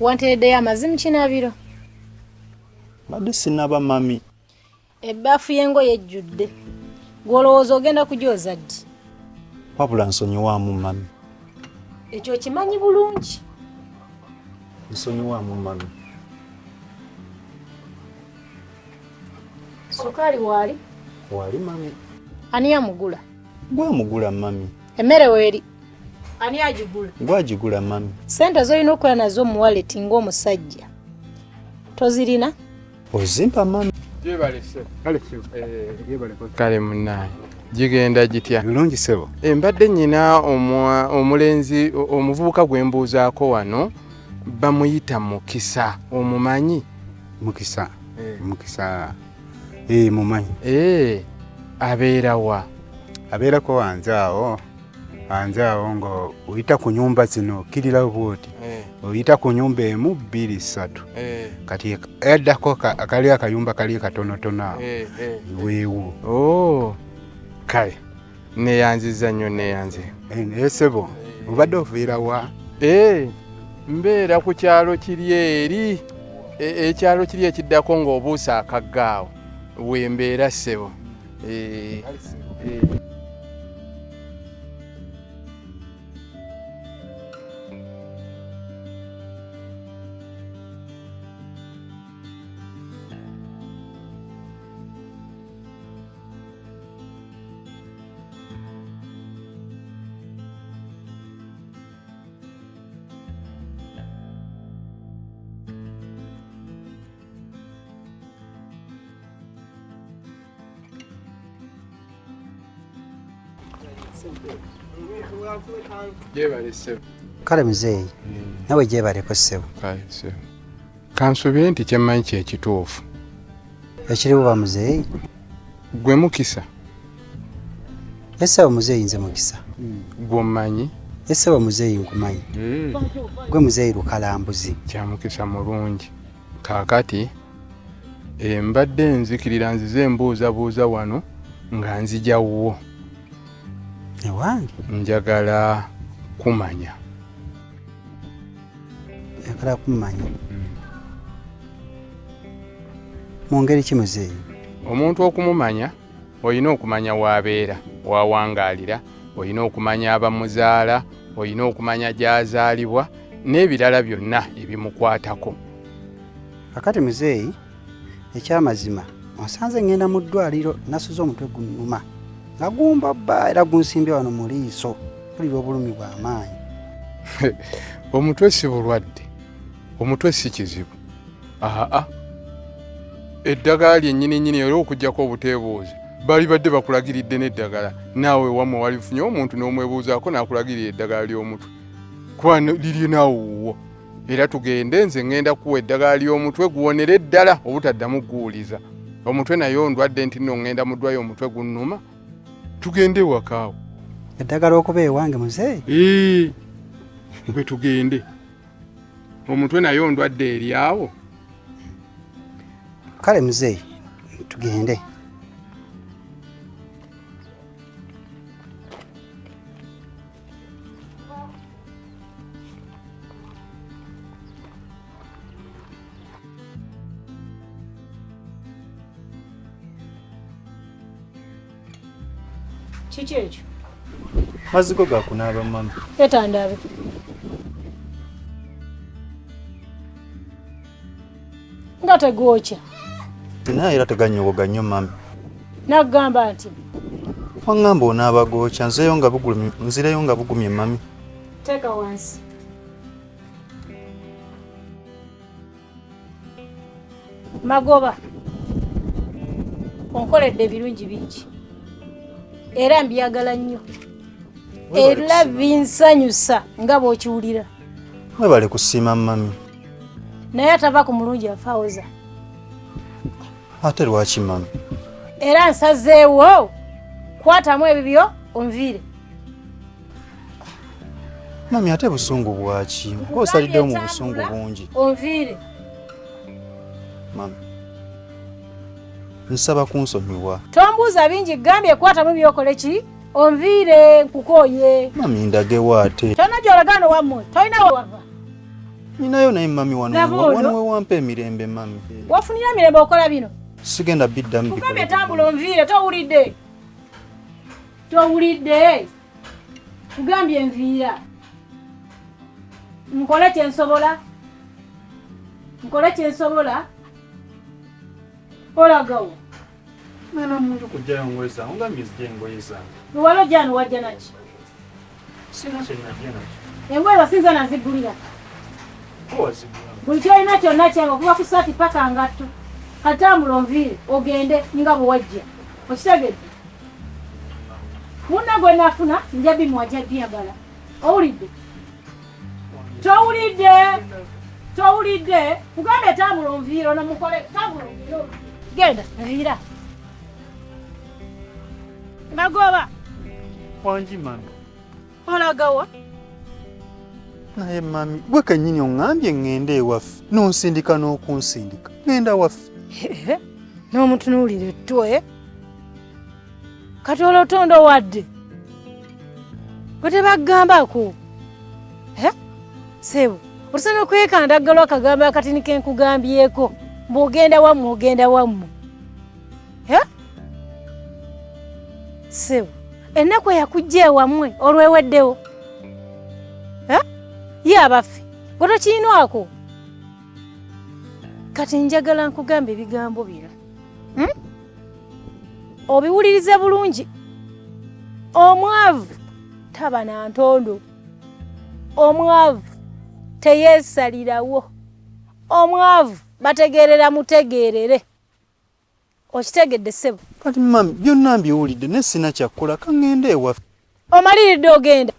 Wantereddeyo amazzi mu kinaabiro? Mbadde sinaba mami. Ebbaafu y'engoye ejjudde. Gw'olowooza ogenda kugyoza ddi? Wabula nsonyiwaamu mami. Ekyo okimanyi bulungi. Nsonyiwaamu mami. Sukaali waali? Waali mami. Ani yamugula? Gwamugula mami. Emmere weeri? Ani agigula? Gwagigula mami. Ssente z'olina okukola nazo mu waleti ng'omusajja tozirina? Ozimpa mami. Gyebale ssebo. Kale ssebo. Kale munnaye gigenda gitya? Bulungi ssebo. Mbadde nnyina omulenzi omuvubuka gwe mbuuzaako wano bamuyita Mukisa, omumanyi? Mukisa? Mukisa mumanyi. Abeera wa? Abeerako wanze awo. Wanze awo nga oyita ku nyumba zino okkirira bw'oti. Oyita ku nyumba 1 2 3. Kati eddako akali akayumba kali katonotono awo. Weewo. Oh. Kale neeyanzizza nnyo, neeyanze. Naye ssebo, obadde oviira wa? Mbeera ku kyalo kiri eri. Ekyalo kiri ekiddako ng'obuusa akagga awo. We mbeera ssebo. Kale muzeeyi, nawe gyebaleko ssebo. Kale ssebo. Kansuubire nti kyemmanyi kye kituufu. Ekiriwo ba muzeeyi? Gwe Mukisa. Ssebo muzeeyi, nze Mukisa. Gwe ommanyi? Ssebo muzeeyi, nkumanyi. Gwe muzeeyi Lukalambuzi. Kya Mukisa mulungi. Kaakati mbadde nzikirira nzize mbuuzabuuza wano nga nzija wuwo. Ewange? Njagala kumanya. Njagala kumanya. Mu ngeri ki muzeeyi? Omuntu okumumanya olina okumanya w'abeera, w'awangaalira, olina okumanya abamuzaala, olina okumanya gy'azaalibwa n'ebirala byonna ebimukwatako. Kakati muzeeyi, ekyamazima onsanze ngenda mu ddwaliro nasuze omutwe gunnuma nga gumbabba era gunsimbye wano mu liiso, mpulira obulumi bw'amaanyi. Omutwe si bulwadde, omutwe si kizibu. Aa, eddagala lyennyini nnyini era okuggyako obuteebuuza bali badde bakulagiridde n'eddagala, naawe wammwe walifunye omuntu n'omwebuuzaako n'akulagirira eddagala ly'omutwe kuba liri naawe wuwo. Era tugende, nze ŋŋenda kuwa eddagala ly'omutwe guwonere ddala obutaddamu guwuliza. Omutwe naye ondwadde nti nno ŋŋenda mu ddwayo omutwe gunnuma. Tugende ewaka awo. Eddagala okuba ewange muzeeyi? Bwe tugende. Omutwe naye ondwadde eri awo. Kale muzeeyi, tugende. Kiki ekyo? Mazzi go ga kunaaba mama. Leeta ndabe. Nga tegookya. Naye era teganyogoga nnyo mami. Nagamba nti waŋŋamba onaaba gookya, nzireyo nga bugumye mami. Teeka wansi. Magoba, onkoledde ebirungi bingi era mbyagala nnyo era binsanyusa nga bw'okiwulira. Mwebale kusiima mami. Naye atava ku mulungi afa awoza. Ate lwaki mami? Era nsazeewo kwatamu ebibyo onviire. Mami ate busungu bwaki? Ng'osaliddewo mu busungu bungi. Onviire. Mami, nsaba kunsonyiwa. Tombuuza bingi, gambye kwatamu by'okole ki? Onviire nkukooye. Mami ndagewo ate. Tolina gy'olagaano wammwe, tolina wava. Ninayo naye mami wano Laba ono. wano we wampa emirembe mami. Wafunira mirembe okola bino. Sigenda biddamu Kugambye bikola. tambula onviire, towulidde. Towulidde. Kugambye nviira. Nkole kye nsobola. Nkole kye nsobola. Olagawo. Ngenda mu nju kuggyayo ngoye zange, ongambye nzigye engoye zange. Luwala ojja wano wajja naki? Sirina kye najja nakyo. Engoye wasinza nazigulira. Gwe wazigula. Buli ky'olina kyonna kyange okuva ku ssaati paka ngatto. Katambula onviire ogende nga bwe wajja. Okitegedde? Munna gwe nafuna nja bimuwa ajja byagala. Owulidde? Towulidde? Towulidde? Kugambye tambula onviire ono mukole tambula onviire. Genda nviira. Magoba. Wangi mami. Olagawa? Naye mami gwe kennyini oŋŋambye ŋŋende ewaffe n'onsindika n'okunsindika. Ŋŋenda waffe. N'omutunuulira ettwe. Kati olwo tondowadde. Gwe tebagambako. Ssebo, otusobola okwekandaggalwa akagambo akatini ke nkugambyeko. Mbu ogenda wammwe, ogenda wammwe. Ssebo, ennaku eyakujja ewammwe olweweddewo. Ye abaffe, gwe tokiinwako. Kati njagala nkugambe ebigambo bino. Obiwulirize bulungi. Omwavu taba na ntondo. Omwavu teyeesalirawo. Omwavu bategeerera mutegeerere. Okitegedde ssebo? Kati mami byonna mbiwulidde naye sirina kyakukola ka ŋŋende ewaffe. Omaliridde ogenda?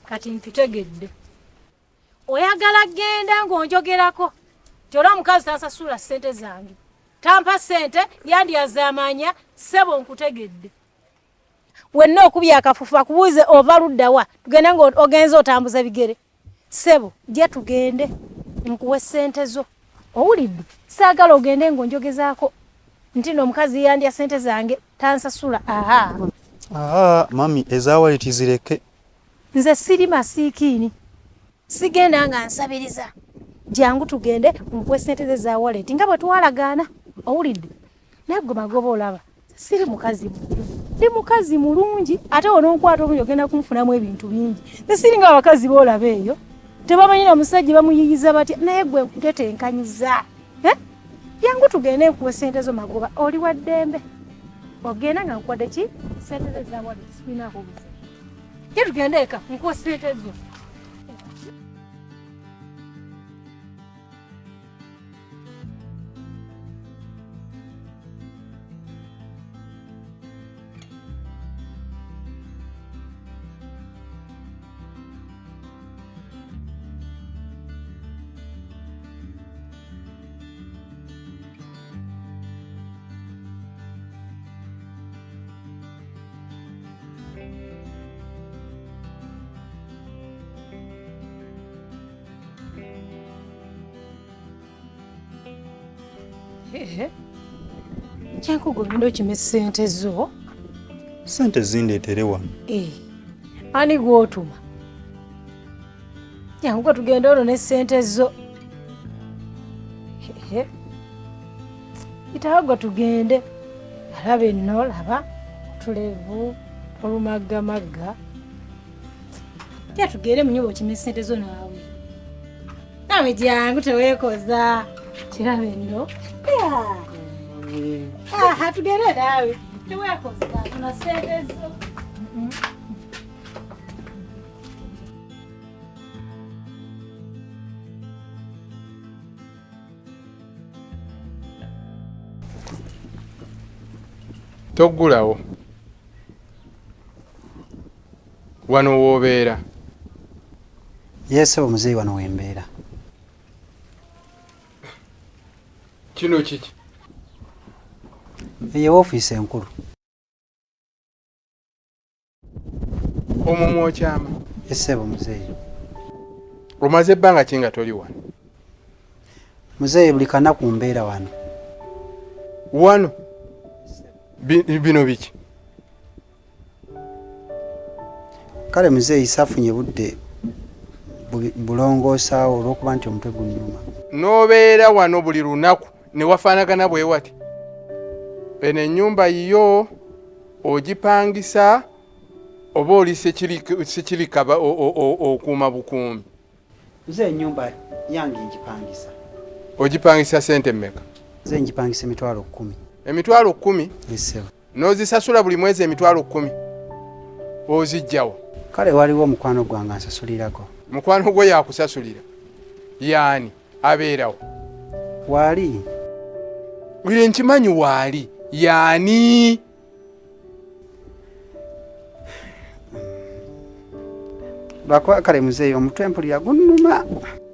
Kati nkitegedde. Oyagala genda ng'onjogerako nti olwa omukazi tansasula ssente zange. Tampa ssente yandyazaamanya ssebo nkutegedde. Wenna okubye akafufu akubuuze ova ludda wa tugende ng'ogenze otambuza bigere. Ssebo jja tugende nkuwe ssente zo. Owulidde? Saagala ogende ng'onjogezaako nti nno omukazi yandya ssente zange tansasula. Aha. Aha, mami eza wallet zireke. Nze siri masiikiini. Sigenda nga nsabiriza. Jangu tugende nkuwe ssente ze za wallet nga bwe twalagaana. Owulidde? Naye gwe Magoba olaba siri mukazi mubi. Ndi mukazi mulungi ate ononkwata obulungi ogenda kunfunamu ebintu bingi. Nze siri nga abakazi b'olaba eyo. Tebamanyi na musajja bamuyiyiza batya naye gwe nkutetenkanyiza. Jangu tugende nkuwe ssente zo Magoba oli wa ddembe. Ogenda nga nkuwadde ki? Ssente ze za wallet sirinaako buzibu. Jja tugende eka nkuwe ssente zo. Kyankugo ogenda okima essente zo. Ssente zindeetere wano. Ani gw'otuma? Jangu gwe tugende olwo n'essente zo. Itawo gwe tugende. Alaba enno laba otulevu olumaggamagga. Ja tugende mu nnyumba okime essente zo naawe. Naawe jangu teweekoza. Kiraba enno. Aha, tugende naawe. Teweekoza tuna ssente zo. Toggulawo. Wano w'obeera. Yes, ssebo muzeeyi wano wembeera. Kino kiki? Eyo ofiisi enkulu. Omwo mw'okyama? Yes, ssebo muzeeyi. Omaze ebbanga ki nga toli wano? Muzeeyi buli kanaku mbeera wano. Wano? Bino biki? Kale muzeeyi saafunye budde bulongoosaawo olw'okuba nti omutwe gunnuma. N'obeera wano buli lunaku ne wafaanagana bwe wati. Eno ennyumba yiyo ogipangisa oba oli sikirikaba okuuma bukuumi? Nze ennyumba yange ngipangisa. Ogipangisa ssente mmeka? Nze ngipangisa 100,000. 100,000? Ssebo. N'ozisasula buli mwezi 100,000? Ozijjawo? Kale waliwo omukwano gwange ansasulirako. Mukwano gwo yakusasulira? Yaani abeerawo? Waali. Wire nkimanyi waali. Yaani? Lwakuba kale muzeeyi omutwe mpulira gunnuma.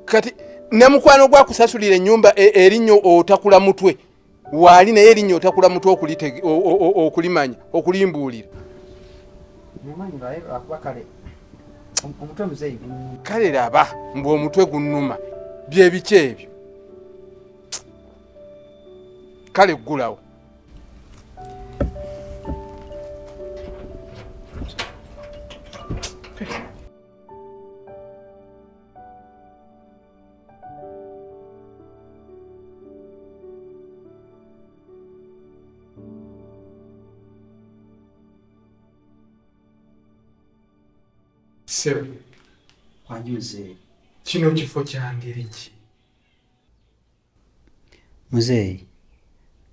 Kati ne mukwano gwakusasulira ennyumba erinnya otakula mutwe. Waali naye erinnya otakula mutwe okulimanya, okulimbuulira. Kale laba mbu omutwe gunnuma. Bye biki ebyo? Kale ggulawo. Ssebo. Wangi muzeeyi. Kino kifo kya ngeri ki? Muzeeyi,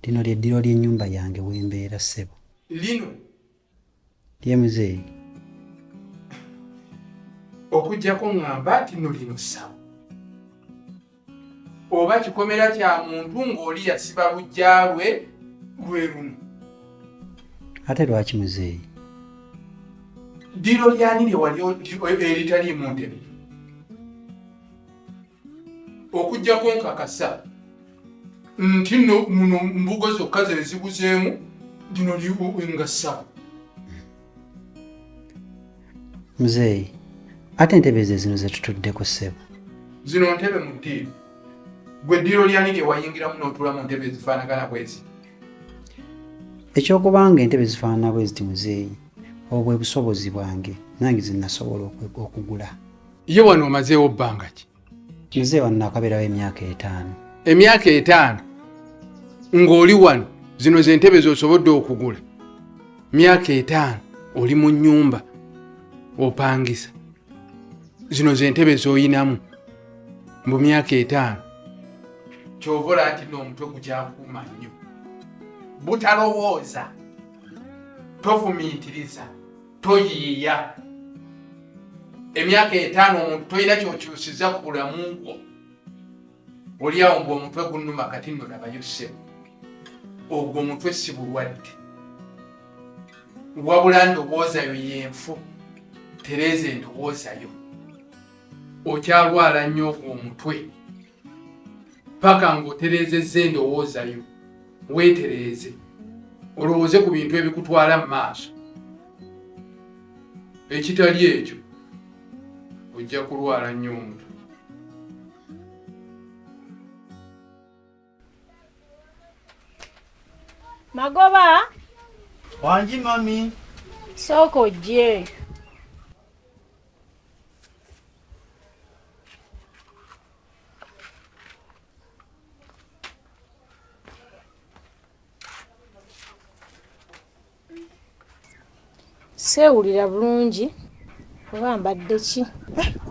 lino lye ddiro ly'ennyumba yange we mbeera ssebo. Lino? Lye muzeeyi. Okuggyako ŋŋamba nti nno lino ssabo. Oba kikomera kya muntu ng'oli yasiba luggya lwe lwe luno. Ate lwaki muzeeyi? Ddiro lyani lye wali eritaliimu ntebe? Okuggyako nkakasa nti nno muno mbugo zokka ze zibuzeemu lino nga ssabo. Muzeeyi, ate entebe ze zino ze tutuddeko ssebo. Zino ntebe mu ddiiro. Gwe ddiiro lyani lye wayingiramu n'otuula mu ntebe ezifaanagana bwe ziti? Eky'okubanga entebe zifaanana bwe ziti muzeeyi, obwo bwe busobozi bwange nange ze nasobola okugula. Ye wano omazeewo bbanga ki? Muzeeyi wano nakabeerawo emyaka 5. Emyaka 5 ng'oli wano, zino ze ntebe z'osobodde okugula. Myaka 5 oli mu nnyumba opangisa. Zino ze ntebe z'oyinamu mu myaka 5. Ky'ova olaba nti nno omutwe gukyakuuma nnyo. Butalowooza, tofumiitiriza, toyiiya. Emyaka 5 omuntu tolina ky'okyusiza ku bulamu bwo. Oli awo mbu omutwe gunnuma kati nno labayo ssebo. Ogwo omutwe si bulwadde. Wabula ndowooza yo y'enfu. Tereeza endowooza yo. Okyalwala nnyo ogwo omutwe. Paka ng'otereezezza endowooza yo. Weetereeze. Olowooze ku bintu ebikutwala mu maaso. Ekitali ekyo ojja kulwala nnyo omutwe. Magoba. Wangi mami. Sooka ojje. Seewulira bulungi oba mbadde ki?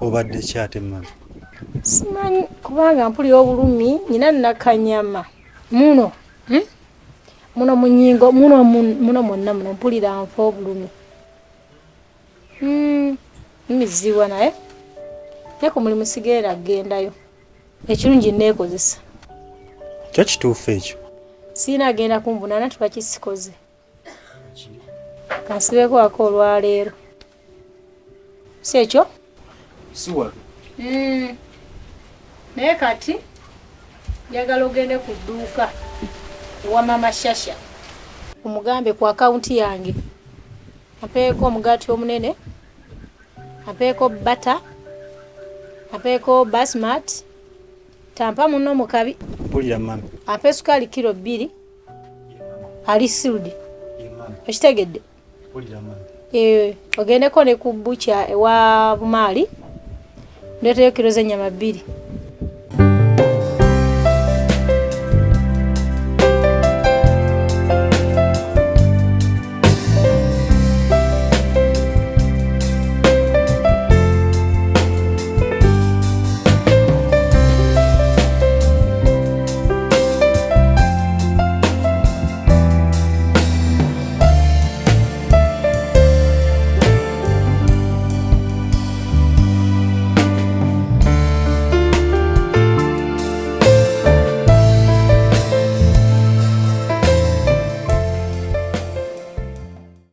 Obadde ki ate mami? Simanyi kubanga mpulira obulumi nnyina nakanyama muno. Muno mu nnyingo, muno muno mwonna muno mpulira nfa obulumi. Mmizibwa naye. Naye ku mulimu sigeera kugendayo. Ekirungi nneekozesa. Kyo kituufu ekyo. Sirina agenda kunvunaana tuba kisikoze. Kansibeko wako olwaleero. Si ekyo? Si wabi. Naye kati njagala ogende ku dduuka ewa Mama Shasha. Omugambe ku akawunti yange. Ampeeko omugaati omunene, ampeeko butter, ampeeko basmati, tampa munno mu kabi. Mpulira mami. Ampe sukaali kilo 2. Ali sealed. Okitegedde? Mpulira mami. Ogendeko ne ku bukya ewa Bumaali, ndeeteyo kiro z'ennyama 2.